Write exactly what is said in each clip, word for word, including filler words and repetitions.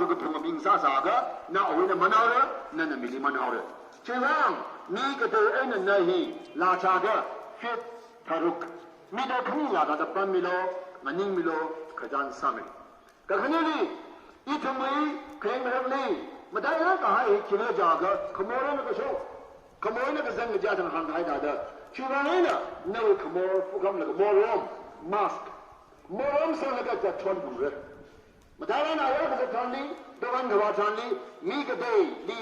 Kaphung ming sāsāakha, na awui eina manhaora, nana mili manhaora. Chivang, mi katei eina na hi lachāda, feet tharuk, meter khani lachāda pammilu, nganingmilu, kachān sāmi. Kakhaneli, ithumwui khayang rakli, matailāk kahai hi khikhala jiakha, khamor eina kashok. Khamor eina kazang kaja thang hāngkahai thāda. Chivang eina, nawui khamor, pukhamla khamor rom, mask. Morom sanglaga zatthon phalungra. Matailāk eina ayar kazat tharanli, dukan kavā tharanli, mi kateili,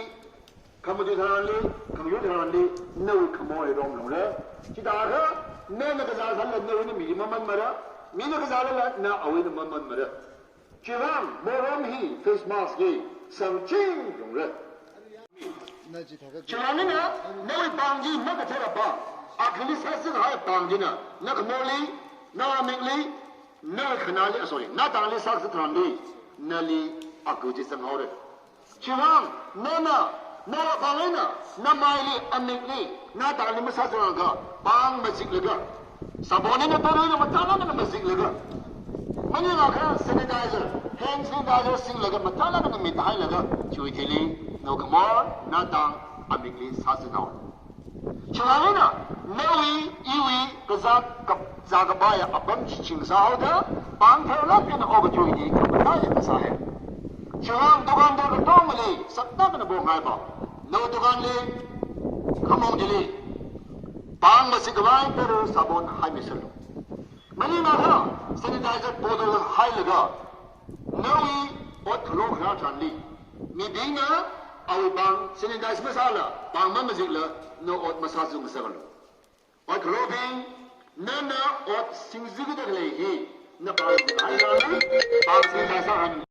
khamatui tharanli, khamayur tharanli, nawui khamor hi rom phalungra. Chithākha, nana kazā sālala nawui eina mili mamanmara, mina kazālala na awui eina mamanmara. Chivang, morom hi, face mask hi, sangching phalungra. Chivang eina, nawui pāng chi makathara pāng, akhali sāsi kahai pāng china, na khamorli, na amikli, nawui khanāli, ah, sorry, na tangli sāsi tharanli, nali aku chi zanghaora. Chivang, nana, nawui pāng eina, na maili, amikli, na tangli masāsi tharakha, pāng maziklaga, sabon eina tara eina matailāk eina maziklaga, maningakha sanitizer, hand sanitizer singlaga matailāk eina mithailaga, chiwui thili, nawui khamor, na tang, amikli sāsi tharan. Chivang eina, nawui, iwui, kazā, kazā kapaiya apam chi ching sāhaoda, pāng tharlāk eina okathuili, khamataiya kasā hai. Chivang dukandar katongali, sakta kana bongai ba. Nawui dukanli, khamong chili, pāng mazik khavai tara sabon haimiserlu. Maningakha, sanitizer bottle hailaga, nawui ot khalo kharā tharanli, mibingna awui pāng sanitize masāla, pāng mamazikla, na ot masāzung masālu. Ot khalobing, nana ot singzikda khalei hi, na pāng hai tharanli, pāng sanitize sāhan.